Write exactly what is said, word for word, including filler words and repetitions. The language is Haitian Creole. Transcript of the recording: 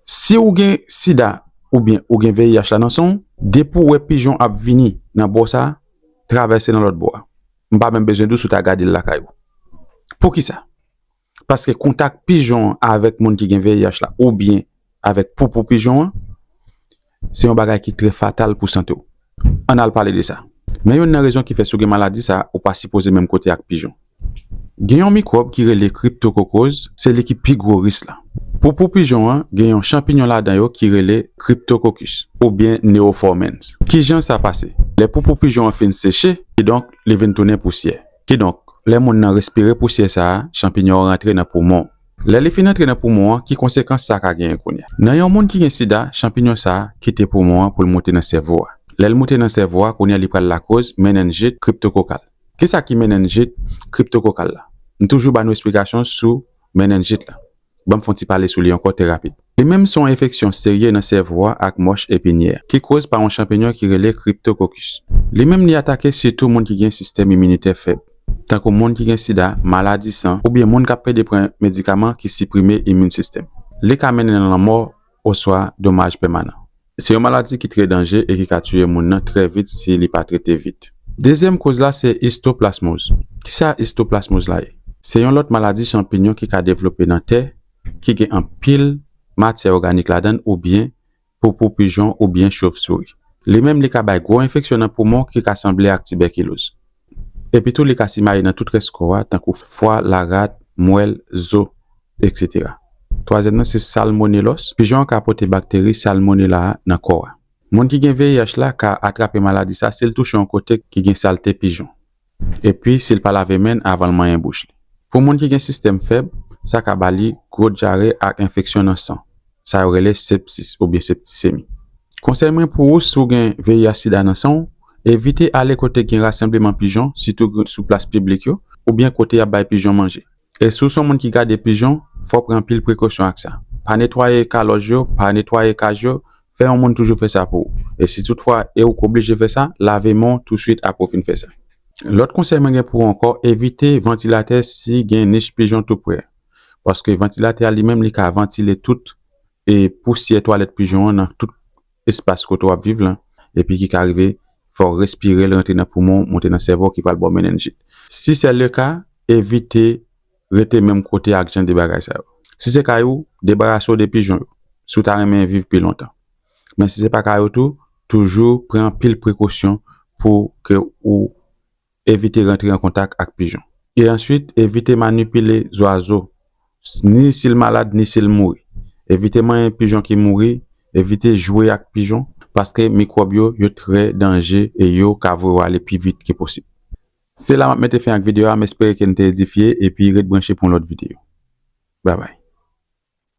Si ou gen sida oubyen ou gen V I H la nan san w, depi w wè pijon ap vini nan bò sa, travèse nan lòt bò a. M pa menm bezwen di w si w ta gade l lakay ou. Poukisa? Paske kontak pijon an avèk moun ki gen V I H la oubyen avèk poupou pijon an, se yon bagay ki trè fatal pou sante w. Ann al pale de sa. Men youn nan rezon ki fè si w gen maladi sa, ou pa sipoze menm kote ak pijon. Gen yon mikwòb ki rele kriptokokoz, se li ki pi gwo risk la. Poupou pijon an gen yon chanpinyon ladan yo ki rele cryptococcus oubyen neoformans. Kijan sa pase? Lè poupou pijon an fin seche, kidonk li vin tounen pousyè. Kidonk, lè moun nan respire pousyè sa a, chanpinyon an rantre nan poumon. Lè li fin antre nan poumon an, ki konsekans sa ka genyen kounye a? Nan yon moun ki gen sida, chanpinyon sa a kite poumon an pou l moute nan sèvo a. Lè l moute nan sèvo a, kounye a li pral lakoz menenjit kriptokokal. Kisa ki menenjit kriptokokal la? M toujou ba nou esplikasyon sou menenjit la. Ban m fè yon ti pale sou li ankò trè rapid. Li menm se yon enfeksyon serye nan sèvo a ak mòch epi nyè a, ki koz pa yon chanpinyon ki rele kriptokokis. Li menm li atake sitou moun ki gen sistèm iminitè fèb, tankou moun ki gen sida, maladi san, oubyen moun k ap pede pran medikaman ki siprime imin sistèm. Li ka mennen nan lanmò oswa domaj pèmanan. Se yon maladi ki trè danje e ki ka tiye moun nan trè vit si li pa trete vit. Dezyèm koz la se istoplasmoz. Kisa istoplasmoz la ye? Se yon lòt maladi chanpinyon ki ka devlope nan tè, ki gen anpil matyè òganik ladan l oubyen poupou pijon oubyen chovsouri. Li menm li ka bay gwo enfeksyon nan poumon ki ka sanble ak tibèkiloz. Epi tou li ka simaye nan tout rès kò a tankou fwa, larat, mwèl, zo, etsetera. Twazyèm nan se salmonelòs. Pijon an ka pote bakteri salmonela a nan kò a. Moun ki gen V I H la ka atrape maladi sa si l touche yon kote ki gen salte pijon. Epi si l pa lave men l avan l manyen bouch li. Pou moun ki gen sistèm fèb, sa ka ba li gwo dyare ak enfeksyon nan san. Sa yo rele sepsis oubyen septisemi. Konsèy mwen pou ou si w gen V I H sida nan san w, evite ale kote gen rasanbleman pijon, sitou sou plas piblik yo, oubyen kote y ap bay pijon manje. E si w se yon moun ki gade pijon, fò w pran anpil prekosyon ak sa. Pa netwaye kalòj yo, pa netwaye kaz yo, fè yon moun toujou fè sa pou ou. E si toutfwa e ou k oblije fè sa, lave men w tousuit apre w fin fè sa. Lòt konsèy mwen gen pou ou ankò, evite vantilatè si gen nich pijon tou prè. Paske vantilatè a li menm li ka vantile tout e pousyè twalèt pijon an nan tout espas kote w ap viv lan, epi ki ka rive fè w respire l rantre nan poumon w, monte nan sèvo w ki pral ba w menenjit. Si se le ka, evite rete menm kote ak jan de bagay sa yo. Si se kay ou, debarase w de pijon yo, si w ta renmen viv pi lontan. Men si se pa kay ou tou, toujou pran anpil prekosyon pou ke ou evite rantre an kontak ak pijon. E answit, evite manipile zwazo, ni si l malad, ni si l mouri. Evite manyen pijon ki mouri, evite jwe ak pijon, paske mikwòb yo, yo trè danje e yo ka voye w ale pi vit ke posib. Se la m ap mete fen ak videyo a, m espere ke n te edifye, epi ret branche pou yon lòt videyo. Babay.